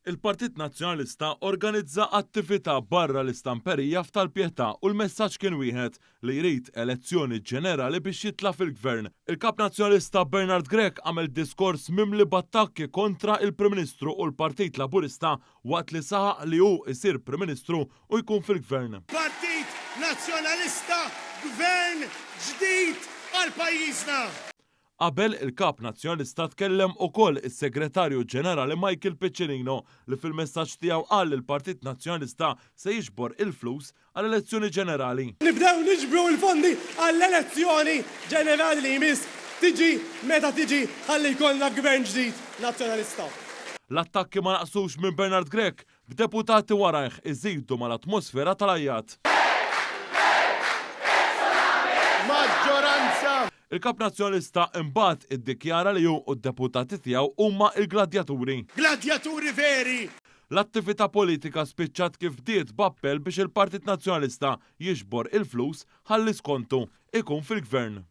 Il-Partit Nazzjonalista organizza attività barra l-istamperija f'Tal-Pietà u l-messaġġ kien wieħed, li jrid elezzjoni ġenerali biex jitla' fil-Gvern. Il-Kap Nazzjonalista Bernard Grech għamel diskors mimli b'attakki kontra il-Prim Ministru u l-Partit Laburista waqt li saħaq li hu jsir Prim Ministru u jkun fil-Gvern. Partit Nazzjonalista, Gvern ġdid għal pajjiżna! Qabel il-Kap Nazzjonalista tkellem ukoll is-Segretarju Ġenerali Michael Piccinino li fil-messaġġ tiegħu qal li l-Partit Nazzjonalista se jiġbor il-flus għall-elezzjoni ġenerali. Nibdew niġbru l-fondi għall-elezzjoni ġenerali li jmiss tiġi meta tiġi ħalli jkollna Gvern ġdid Nazzjonalista. L-attakki ma naqsux minn Bernard Grech b'deputati warajh iżidu mal-atmosfera tal-għajjat. Maġġoranza! Il-Kap Nazzjonalista imbagħad iddikjara li hu u d-deputati tiegħu huma l-gladjaturi. Gladjaturi veri! L-attività politika spiċċat kif bdiet b'appell biex il-Partit Nazzjonalista jiġbor il-flus ħalli skontu, ikun fil-Gvern.